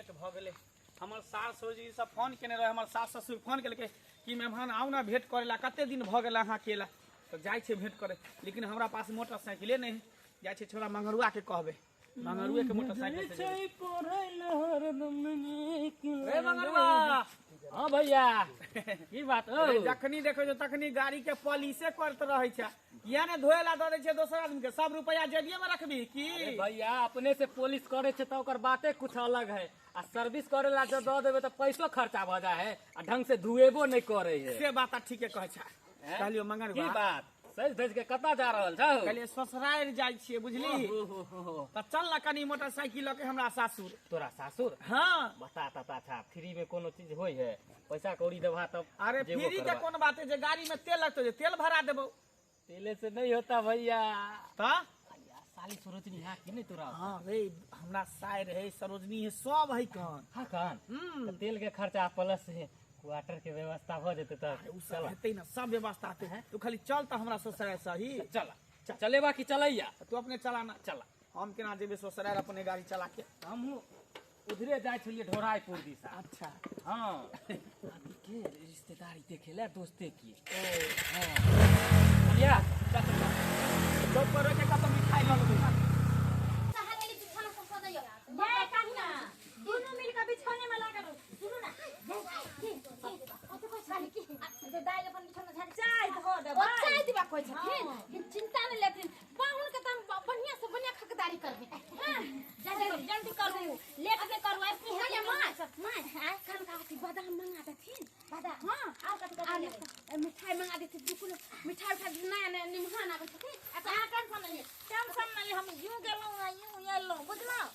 Late भऽ गेलै। हमर सास ससुर सब फोन केने रहै, हमर सास ससुर फोन केलकै कि मेहमान आउ ने भेंट करै ला, कते दिन भऽ गेल अहाँके अयला। तऽ जाइ छै भेंट करै, लेकिन हमरा पास मोटरसाइकिले नहि है। जाइ छै छोड़ा मंगरुआ के कहबै, मंगरुए के मोटरसाइकिल से जेबै। रे मंगरुआ। हाँ भैया, की बात हो? अरे जखनी देखै छै तखनी गाड़ी के पॉलिशे करत रहै छै, किया ने धोए ला दऽ दै छै दोसर आदमी के? सब रुपया जेबिये में रखबी की? अरे भैया, अपने से पॉलिश करे छै तऽ ओकर बाते कुछ अलग है, आ सर्विस करे ला जब दऽ देबै तऽ पैसो खर्चा भऽ जाइ है आ ढंग से धुएबो नहि करे है। से बात ठीके कहै छै। कहलियो मंगरुआ, की बात, सज धज के कतऽ जा रहल छौ? कहलियै ससुरारि जाइ छियै, बुझली? ओहो। तऽ चल ना कनी मोटरसाइकिल लऽ के हमरा सासुर। तोरा सासुर? हाँ। बता तता छा, फ्री में कोनो चीज होय है? पैसा कौड़ी देबा तब अरे जेबो फ्री के करबा। कोन बात है, जे गाड़ी में तेल लगतौ जे तेल भरा देबौ। तेले से नहीं होता भैया। तऽ भैया, साली सरोजनी है कि नहीं तोरा? हाँ रे, हमरा सायर है, सरोजनी है, सब है कन। हाँ कन? हम्म। तऽ तेल के खर्चा प्लस है क्वार्टर के व्यवस्था भ जेतै तऽ अरे उ सब हेतै ने, सब व्यवस्था हेतै। तू खाली चल तऽ हमरा ससुराल सही। चल चलेबा कि चलैया? तू अपने चलाना। चल। हम केना जेबै ससुराल अपने गाड़ी चला के? हमहूँ उधरे जाइ छलियै ढोराईपुर दिशा। अच्छा। हाँ, अथी के रिश्तेदारी देखे ला दोस्ते की। ओ हाँ, चलिया। चल चल चल, चौक पर रोके कतौ मिठाई लऽ लेबै। ये कन्या, दुनू मिल के बिछौने में लागल रहू। सुनू ना, की कथि कहै छली की जे दाइ अपन बिछौना झाड़ि चाय धऽ देबै? ओ चाय दिबा कहै छथिन, लेकिन चिंता नहि लेथिन, पाहुन के तऽ हम बढ़िया से बढ़िया खकदारी करबै। हां, जल्दी करू, जल्दी करू, लेट के करू। आब की कहलियै हेतै? माँ माँ, कनका अथी बादाम मंगा देथिन। बादाम? हाँ। आर कथि कथि आर लेबै? मिठाई मंगा देथिन, 2 किलो मिठाई उठाई, नया नया निमहान आबै छथिन। अच्छा, अहाँ टेंशन नहि लिअ, टेंशन नहि लिअ, हम यूं गेलहुँ आ यूं एलहुँ, बुझलहुँ?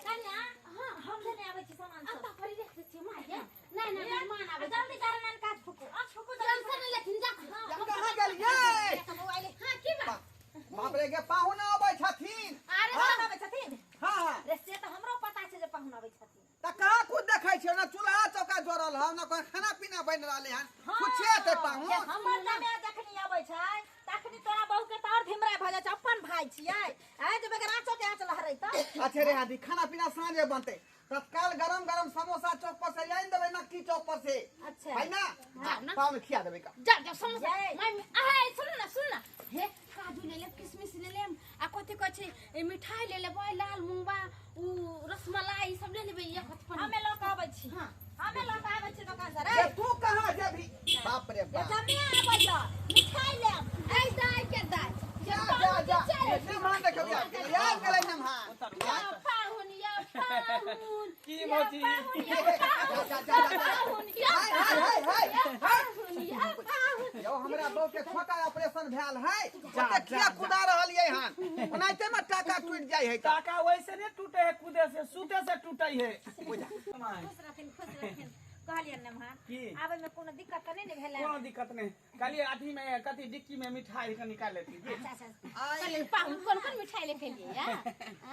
कन्या, हाँ, हम लेने आबै छी सामान सब। अतऽ परी रख दै छियै माँ गे। नहि नहि, मेहमान आबै। जल्दी कर, नन काज फुकू आ फुकू जल्दी। टेंशन नहि लेथिन, जा। जा, कहाँ गेलियै? हाँ, की बात? बाप रे गे, पाहुन अबै छथिन। अरे पाहुन आबै छथिन? हाँ हाँ। रे, से तऽ हमरो पता छै जे पाहुन आबै छथिन। तऽ कहाँ कुछ देखै छियै? ने चूल्हा चौका जोड़ल हँ, ने कोई खाना पीना बनि रहलै हन। कुछे हेतै पाहुन? जे हमर जमाय जखनी अबै छै तखनी तोरा बहू के तऽ और धिमरा भऽ जाइ छै। अपन भाय छियै, आँय, जे बगैर आँचो के आँच लहरै तऽ। अच्छा रे हाथी, खाना पीना साँझे बनतै, तत्काल गरम गरम समोसा चौक पर से आनि देबै, नक्की चौक पर से। अच्छा। है ना? जाओ ना। पाहुन खिया देबै का। जा जा, समोसा। जय। माय आहे, सुन ना, सुन ना, हे काजू ले लेब, किशमिश ले लेब, आ कथि कहै छै ए मिठाई ले लेबै, लाल मुंगबा, उ रसमलाई, ई सब ले लेबै। एक हथ पर हमे लऽ कऽ आबै छी। हाँ। हमे लऽ कऽ आबै छी दोकान से रे। रे, तू कहाँ जेबही? बाप रे बाप। जमे आबै छ, मिठाई लेब। ऐ दाइ के दाइ। जा जा जा, नमहान देखियौ, याद गेलै, याद गेलै नमहान। या पाहुन, या पाहुन। की या मौसी? पाहुन, या जा जा जा जा। पाहुन, या हाय हाय हाय हाय हाय। पाहुन, या पाहुन। यौ, हमरा बहू के छोटा ऑपरेशन भेल है, जा, ओते किया जा। कुदा रहलियै हन? ओनाहिते में टाका टूटि जाइ है तऽ। टाका वैसे नहीं टूटे है, कूदे से सूते से टूटे है। खुश रहथिन, खुश रहथिन। कहलियनि ने महान की? आबै में कोनो दिक्कत तऽ नहि ने भेलै? कोनो दिक्कत नहीं। कहलिए अथी में कथी डिक्की में मिठाई के निकाल लेती। अच्छा अच्छा। आइ पाहुन कोन कोन मिठाई लेके एलियै या?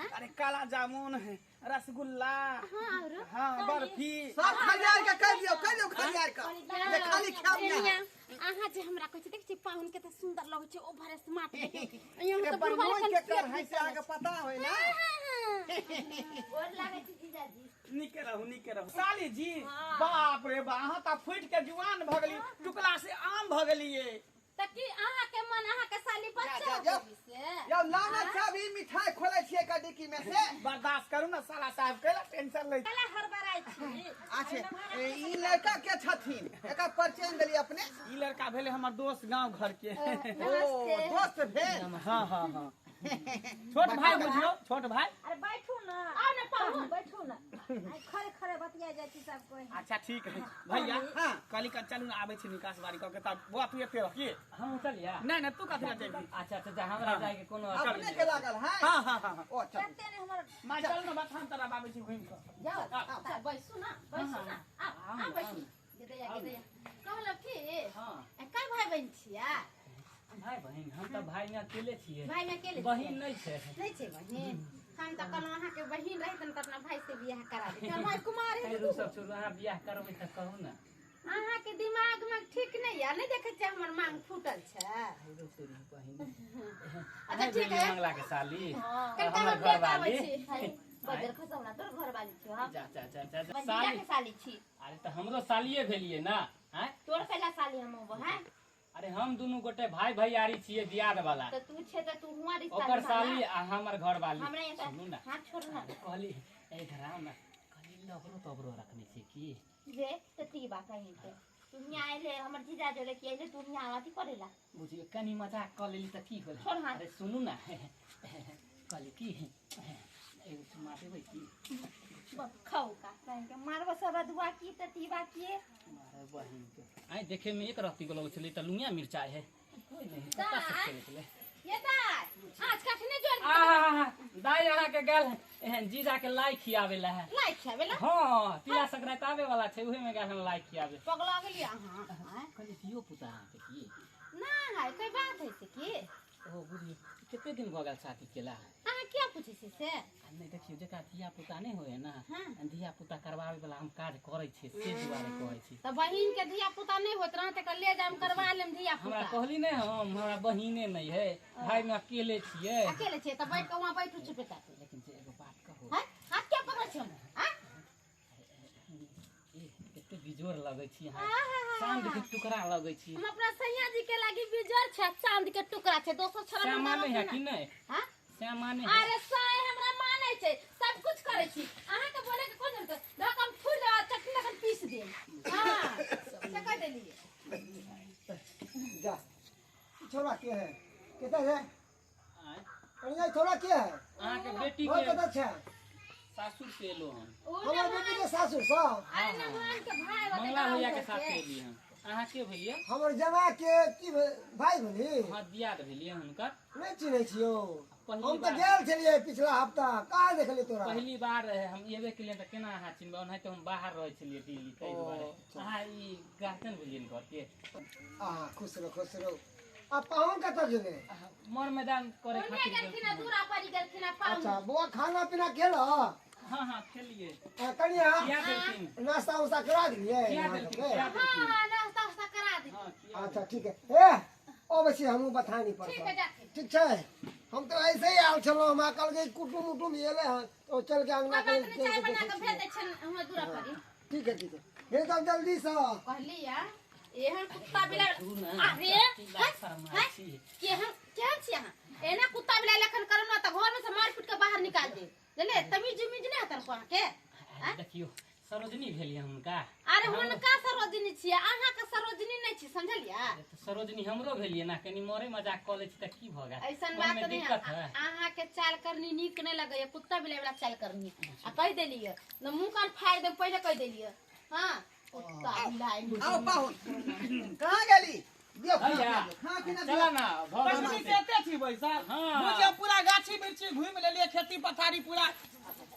अरे काला जामुन है, रसगुल्ला। हाँ, और हाँ, बर्फी। सब खलियार के कहि दियौ, कहि दियौ खलियार के जे खाली खायब ना। कनिया, अहाँ जे हमरा कहै छी, देखै छी पाहुन के तऽ सुंदर लगै छै, ओवर स्मार्ट देखै यहाँ रे तऽ बुढ़वा बहिनोइ लेखन के कर है से अहाँके पता होय ना। गोर लागै छी जीजाजी। नीके रहू, नीके रहू साली जी। बाप रे बा, अहाँ तऽ फूटि के जुआन भऽ गेली, टुकला से आम भऽ गेलियै। तऽ की अहाँ के मन अहाँ के साली बच्चा जा, जा। हो गेली से? यौ, लाना चाभी, मिठाई खोलै छियै का डिक्की में से। बर्दाश्त करू ना साला साहब, कैला टेंशन लै? कला हड़बड़ाइ छी? अच्छा, ई लड़का के छथिन? एकर परिचय देलियै अपने। ई लड़का भेलै हमर दोस्त, गांव घर के। ओ, दोस्त भेल? हाँ हाँ हाँ, छोट भाई बुझियौ, छोट भाई। अरे बैठू ना। आउ ने पाहुन। बैठू ना, आइ खड़े खड़े बतिया जाइ छी सब कोइ। अच्छा ठीक है भैया। हाँ। कहली का चलू ना, आबै छी निकास बारी कऽ के, तब बौआ तू एते रह की? हम चलिया? नहीं नहीं, तू कथी ला जेबही? अच्छा अच्छा, जा, हमरा जाए के कोनो अपने के लागल है? हाँ हाँ हाँ हाँ। ओ चल। कते ने हमर माँ चलू ना, बथान तरफ आबै छी घुमि कऽ। जाओ तऽ बैसू ना, बैसू ना, आउ आउ, बैसू। गेदैया गेदैया, कहलहुँ की हाँ। ए, कै भाई बहिन छियै? भाई बहिन? हम तऽ भाई में अकेले छियै। भाई में अकेले छियै? बहिन नहि छै। नहि छै बहिन? हम तऽ कहलहुँ अहाँके बहिन रहैत ने तऽ अपना भाई से बियाह करा देती। हमर भाई कुमार है। खैर, ओ सब छोड़ू, अहाँ बियाह करबै तऽ कहू ने। अहाँके दिमाग में ठीक नहीं है? नहीं देखे छियै हमर मांग फूटल छै? हेरो तेरी बहिन। अच्छा ठीक है। मंगला के साली। कनिका हमर हम देख आबै घरवाली। छी। बजर खसौना तोर घर वाली छी हम। जा जा जा जा साली के साली छी। अरे त हमरो सालिए भेलिए ना। हैं तोर पहला साली हम होबो। हैं अरे हम दुनू गोटे भाई भैयारी छिए दियाद वाला। त तू छे त तू हुआ रिश्ता ओकर साली आ हमर घर वाली। हमरा सुनू ना हाथ छोड़ ना। कहली ए धराम ना कहली लबरो तबरो रखने छी की जे त ती बा कहीं के तू हियां आइले हमर जीजा जोरे की आइले तू हियां अथी करेला बुझियो कनी मजाक क लेली त की होल। अरे सुनू ना कहली की एगो चुमा देबै की खाऊ का कहीं के मारबो सब दुआ की त ती बा की मारे बहिन के आई देखे में एक रत्ती गलो छली त लुंगिया मिरचाई है कोई नहीं पता से चले छले ये दाई आज कखने जोर आ दाई अहाँ के गेल एहन जीजा के लाई खियावेला है। लाई खियावेला? हां तिला संक्रांति आवे वाला छै उहे में गेल हम लाई खियावे। पगला गेलियै अहाँ? कहली दियो पुता अहाँ के की ना है कोई बात है से की ओ बुझियो कते दिन भ गेल शादी केला? अहाँ किया पूछै छी से? नहीं देखियो जकरा धिया पुता नहीं होय ना धिया पुता करवावे वाला हम काज करै छी से दुआरे कहै छी। त बहिन के धिया पुता नहीं होत रह त ले जाम करवा लेम धिया पुता। हमरा कहली नहीं हम हमरा बहिने नहीं है भाई में अकेले छिए। अकेले छिए त बैठ के वहां बैठू चुपे ता। लेकिन जे एगो बात कहू हां हाथ क्या पकड़ै छी हम? हां ए कते बिजोर लगै छी अहाँ चांद के टुकड़ा लगै छी। हम अपना सैया जी के लागी बिजोर छै चांद के टुकड़ा छै दोसर छोरा माने है कि नहीं? हां माने अरे साय हमरा मानै छै सब कुछ करै छी अहाँ के बोले के कोन जरूरत धक हम फुर दे चटनी लगन पीस दे। हां से कह देलिए जा छोरा के है केता है अरे छोरा के है अहाँ के बेटी के कता छै सासुर से एलो हम हमर बेटी के सासुर स। अरे नमान के भाई होते मंगला भैया के साथ एली हम। अहाँ के भैया? हमर जमा के की भाई भेली? हां दियाद भेलिए हुनकर। नहीं चिन्है छियो हम त गेल छलियै पिछला हफ्ता कहाँ देखलियै तोरा? पहली बार रहे हम एबे केलियै त केना अहाँ चिन्हबै ओनाहिते हम बाहर रहै छलियै दिल्ली ताहि दुआरे। अहाँ ई गार्जियन भेलियै घर के? अहाँ खुश रहो खुश रहो। आ पाहुन कतऽ गेलै? मर मैदान करे खातिर गेलखिन दूरा पर गेलखिन पाहुन। अच्छा बौआ खाना पीना खेलह? हां हां खेलिए। कनिया नाश्ता उस्ता करा देलियै? हां नाश्ता उस्ता करा देलियै। अच्छा ठीक है ए अबै छी हमहूँ बथानी पर। ठीक है जाथिन। ठीक छै हम तो ऐसे ही आयल छलहुँ हमरा कहलकै कुटुम उटुम एलै हन तो चल के अंगना के चाय बना के भेज दै छन हमरा दूरा पर। ठीक है ठीक है भेज दब जल्दी से। कहलिया एहन कुत्ता बिलाइ अरे केहन केहन छी अहाँ एना कुत्ता बिलाइ लखन करम ना त घर में से मार पीट के बाहर निकाल दे बुझलिए तमीज उमीज नै हतन अहाँ के। देखियो सरोजनी भेलिए हुनका। अरे हुनका सरोजनी छियै अहाँ के सरोजनी नै छी समझलियै? सरोजनी हमरो भेलिए ना कनी मरे मजाक क लै छी त की भ गेल ऐसन बात नहीं। अहाँ के चाल करनी नीक नै लगैया कुत्ता बिलाइ वाला चाल करनी आ कह देलियै न मुंह कान फाड़ देब पहिले कह देलियै। हां कुत्ता बिलाइ। आओ पाहुन कहाँ गेली? दियो खाना पीना चला ना भ गेल एते छी बैसल। बुझियौ पूरा गाछी बिरछी घुमि लेलियै खेती पथारी पूरा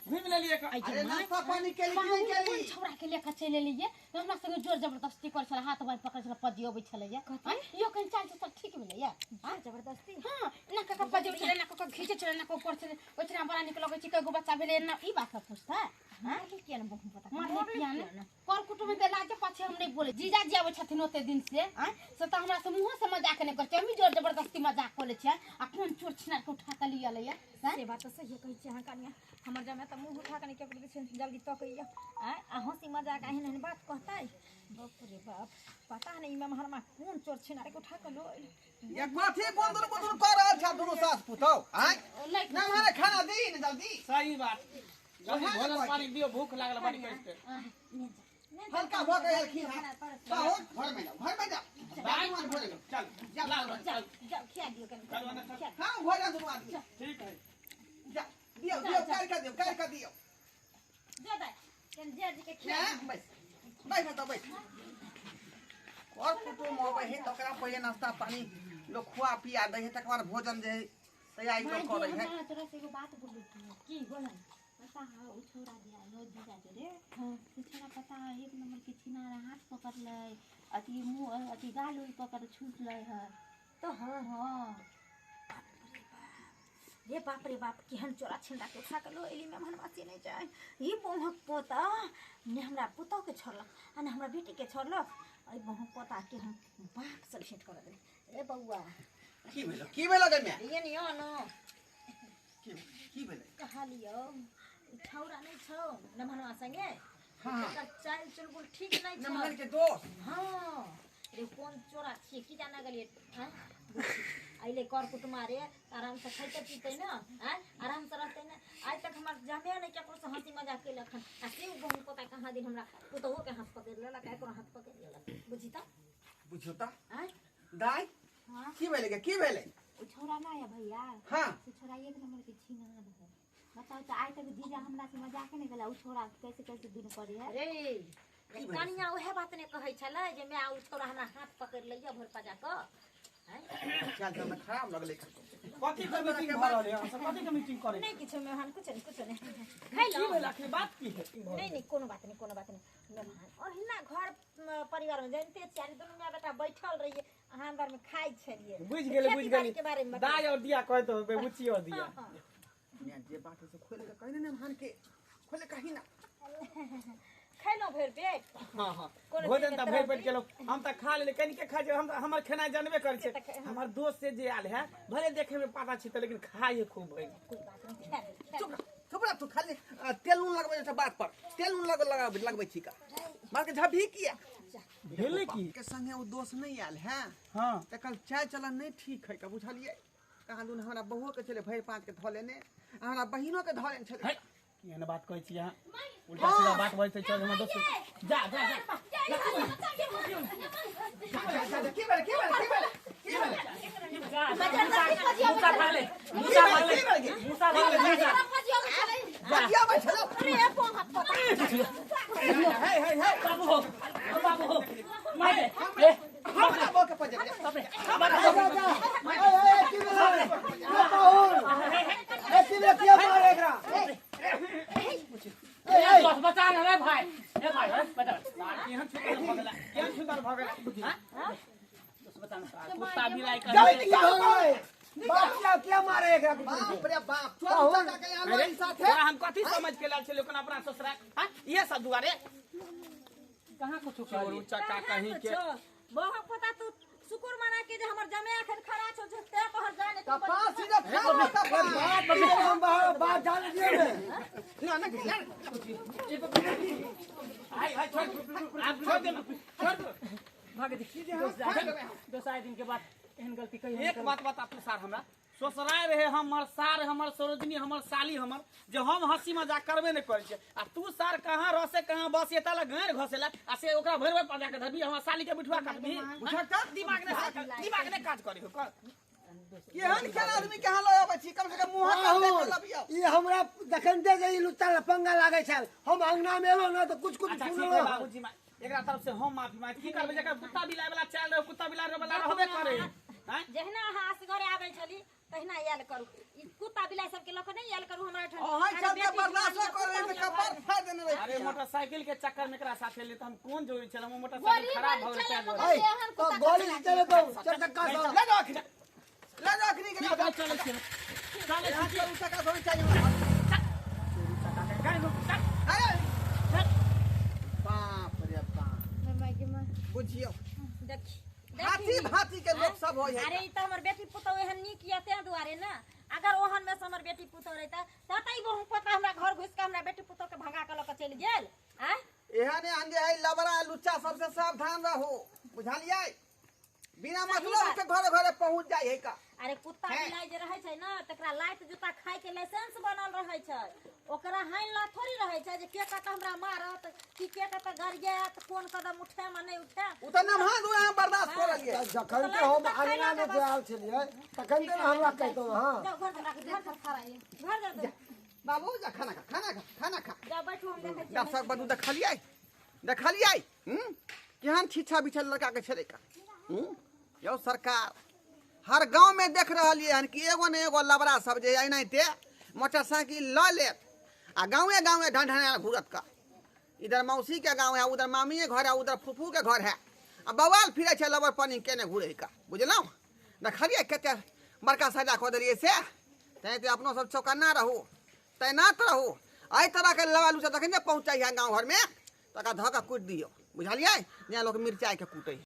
घुमि लेलियै। अरे नाश्ता पानी केली की नहीं केली? कोन छौड़ा के लेके चलि एलियै हमरा संगे जोर जबरदस्ती करै छलै हाथ बाँहि पकड़ै छलै पजियबै छलैया। यो कनि चाल सब ठीक भेलैया? हां जबरदस्ती हां ना कका पजियबै छलै ना कका घीचै छलै ना कका ऊपर छलै ओइठिना बड़ा नीक लगै छै कएगो बच्चा भेलै ना ई बात सब पुछतै? मारली किया ने बहु पता मारली किया ने कर कुटुम के लाज पाछे हम नहीं बोले जीजा जी आबै छथिन ओते दिन से आं से त हमरा से मुंह से मजाक नहीं करै छै हम जोर जबरदस्ती मजाक करै छियै आ कोन चोर छिनार के उठा के लिअ लैया। से बात त सही कहै छी अहाँ कनिया हमर जमाय त मुंह उठा के नहीं केकरो दै छै जल्दी तकैया आं आ हंसी मजाक एहन एहन बात कहतै बाप रे बाप पता नहीं ई मेहरमा कोन चोर छिनार के उठा के लो ये कथी बंदर बंदर कर रहल छै दुनू सास पुतौ आं ना हमरा खाना दी ने जल्दी। सही बात जल्दी भोजन पानी दियो भूख लागल बड़ी कष्ट। हल्का भ गेल खीर पाहुन घर में जाओ घर में जाओ चल चल जाओ खिया दियो कनि हां भोजन दुनू आदमी। ठीक है जा दियो दियो कर के दियो कर के दियो जा दाई कनि जे जी के खिया बैठ बैठ त बैठ। और कुटुम अबै है त ओकरा पहिले नाश्ता पानी लोग खुआ पिया दै है तकर बाद भोजन जे है तैयारी लोग करै है। हमरा तोरा से एगो बात बोलै की बोल पता है उ छोरा दिया लो जीजा जोरे। हां उ छोरा पता है एक नंबर के छिनारा हाथ पकड़ लै अथी मुंह अथी गाल उल पकड़ छूट लै है तो हां हां रे बाप रे बाप केहन चोरा छिनरा के उठा के लो एली मेहमानवा से नहीं जाए। ई बहुक पोता ने हमरा पुतोह के छोड़लक आ ने हमरा बेटी के छोड़लक। एहि बहुक पोता के हम बाप से भेंट कर देबै। रे बौआ की भेलो गै माय? ये नियो न की की भेलै? कहलियौ छौरा नहीं छौ नमहनवा संगे। हाँ। एकर चाल चुलबुल ठीक नहीं छौ। नमहन के दोस्त। हाँ रे कोन चोरा छियै की जाना गेलियै। हैं अइले कर कुटुमा रे आराम से खैते पीते ना, हैं आराम से रहते ना। आज तक हमर जमे नहीं केकरो से हंसी मजाक केलक हन। आ से बहु पता कहाँ दिन हमरा पुतहु के हाथ पकड़ लेलक, एकरो हाथ पकड़ लेलक। बुझी त बुझियो त हैं दाई। हां की भेलै गे, की भेलै? ओ छोरा ना है भैया। हां से छोरा एक नंबर के छीना रहे। बताओ तो आज तक जीजा हमरा से मजाक नहीं गेला, उ छोरा कैसे कैसे दिन करे है रे। कनिया उहे बात ने कहै छलै जे मैं उ छोरा हमरा हाथ पकड़ लइया भर पजा क। हैं चल त हमरा खराब लगलै। कथी के मीटिंग भ रहल है? अहाँ सब कथी के मीटिंग करे? नहीं किछु मेहमान, कुछ नहीं कुछ नहीं। खैलो की भेल अखनी बात की है? नहीं नहीं कोनो बात नहीं, कोनो बात नहीं मेहमान। ओहिना घर परिवार में जानते छियै दुनू my बेटा बैठल रहिए, अहाँ अंदर में खाइ छलिए। बुझ गेलै बुझ खेती-बाड़ी के बारे गेलै। में दाय और दिया कहत होबे बुची और दिया। हाँ, मैं जे बात है से खोल के कहि ने नमहन के खोल कहि ना। खैलो भरि पेट। हाँ हाँ कोनो भोजन चीज त के भरि पेट तरफ केलहुँ हम त खा लेली। कनिके खा छै हम हमर खेनाइ जानबे करै छै। हमर दोस्त से जे आयल है भले देखे में पाता छी त लेकिन खाइ है खूब भरि। कोई बात नहीं, खा ले, खा ले। चुप चुप रह तू। खाली तेल नून लगबै छै बात पर, तेल नून लग लगबै छी का मार के झबी किया भेलै की के संगे ओ दोस्त नहीं आयल है। हाँ तकर चाय चलन नहीं ठीक है का बुझलिए। कहाँ दुन हमरा बहुओ के छलै भरि पाँच के धऽ लेने, हमरा बहिनो के धऽ लेने छलै। है एहन बात कहै छी अहाँ, उल्टा सीधा बात बजै छै हमर दोस्त। जा जा जा की भेलै की भेलै की भेलै की भेलै? मूसा खा ले, मूसा खा ले, मूसा खा ले, जा बजिया बैठल। अरे पोहा पोता हे हे हे बाबू हो, बाबू हो, मारे ए हमरा बहु के पजर जा जा ए ए की भेलै ए पाहुन ए की भेलै किया मारे एकरा? ए ए दोस्त बचा ना रे भाई, ए भाई बचा केहन छुतर भ गेला, केहन छुतर भ गेला। हां दोस्त बचा ना। कुत्ता बिलाई की कह भेलै? बाप क्या क्या मारे एकरा? बाप रे बाप चल चल के आलो ई साथे। तोरा हम कथी समझ के लाल छलियै कोना अपना ससुरा। हां इहे सब दुआरे कहां कुछ चोरू चक्का कहीं के बहु पोता तू शुक्र मना के जे हमर जमे अखन खड़ा छौ जे ते तोहर जाने तू कपास सीधा फाड़ कपास। बात की हम बाहर बात जान दिए ने। ना ना ना हाय हाय छोड़ आप छोड़ दे, छोड़ दे। भाग दे दोस्त आए दिन के बाद एहन गलती कहियो एक बात बता तू सार, हमरा ससुराल रहे हमर सार हमर सरोजनी हमर साली हमर जे हम हंसी मजाक करबे नहीं करै छियै। आ तू सार कहाँ रसे कहाँ बस एता ला गारि घसेला आ से ओकरा भरि भरि पजा के धरबी हमर साली के बिठुआ काटबी। दिमाग ने दिमाग ने काज करी हो कर। केहन केहन आदमी के लऽ अबै छी, कम से कम मुँह हाथ देख के लबियौ। ई हमरा जखन दे जे ई लुच्चा लफंगा लागै छल, हम अंगना में एलहुँ ना तऽ कुछ कुछ अच्छा ठीक है सुनलहुँ। बाबूजी, एकरा तरफ से हम माफी मांग की करबै? जकर कुत्ता बिलाइ वाला चाल रहे, कुत्ता बिलाइ वाला रहबे करे। हैं जहिना अहाँ असगरे आबै छली तहिना आयल करू। ई कुत्ता बिलाइ सबके लऽ कऽ नहि आयल करू हमरा एहिठाम। अहाँ चलते बर्दाश्त करे त कपार फाड़ देने रही। अरे मोटरसाइकिल के चक्कर में एकरा साथे ले त हम कोन जरूरी छल? हम मोटरसाइकिल खराब भ गेल तें दुआरे। ए, तो गोली से चले तो चार चक्का से ले जाओ अखनी, ले जाओ अखनी के ठीक है, चलै छी चलै यहाँ छी चोरू चक्का थोड़ी चाहिए हमरा। गाड़ी रोक, चल। अरे बाप रे बाप, बुझियौ देखी हाथी भाती के लोग सब होय है। अरे ई त हमर बेटी पुतहु एहन नीक ये तें दुआरे ना। अगर ओहन में से हमर बेटी पुतहु रहिता त त ई बहु पोता हमरा घर घुसि के हमरा बेटी पुतहु के भगा के लऽ के चलि गेल। आँय एहन एहन जे है लबड़ा लुच्चा सबसे सावधान रहो, बुझलियै? बिना मतलब के घरे घरे पहुंच जाय है का। अरे कुत्ता बिलाइ जे रहै छै ना तकरा लात जूता खाय के लाइसेंस बनल रहै छै। ओकरा हानि ला थोड़ी रहै छै जे के कतऽ हमरा मारत कि के कतऽ गरियात, कोन कदम उठेम आ नहि उठेम। उ त नमहा दुआ हम बर्दाश्त करलियै। जखन के हम अंगना में जे आयल छलियै तखन ते हमरा कहितहुँ अहाँ। जाउ घर जा, घर जा, घर जा, बाबू जा खाना खा, खाना खा, खाना खा। जा बैठू हम देखै छियै। दर्शक बंधु देखलियै देखलियै केहन छिछा बिछल लड़का के छलै का। यौ सरकार हर गांव में देख रहलियै हन कि एगो ने एगो लबड़ा सब जे एनाहिते मोटरसाइकिल लऽ लेत आ गाँवे गाँवे ढंढना घूरत का। इधर मौसी के गाँव है, उधर मामीए घर है, उधर फूफू के घर है, आ बवाल फिरै छै लबर पानी केने घूरै का। बुझलहुँ? देखलियै कते बड़का सजा कऽ देलियै से। तैं ते अपनो सब चौकन्ना रहू, तैनात रहू। एहि तरहके लबा लुचा तखन जे पहुँचै है गाँव घरमे तकरा धऽ कऽ कुटि दियौ, बुझलियै? जेना लोक मिरचाइके कूटै।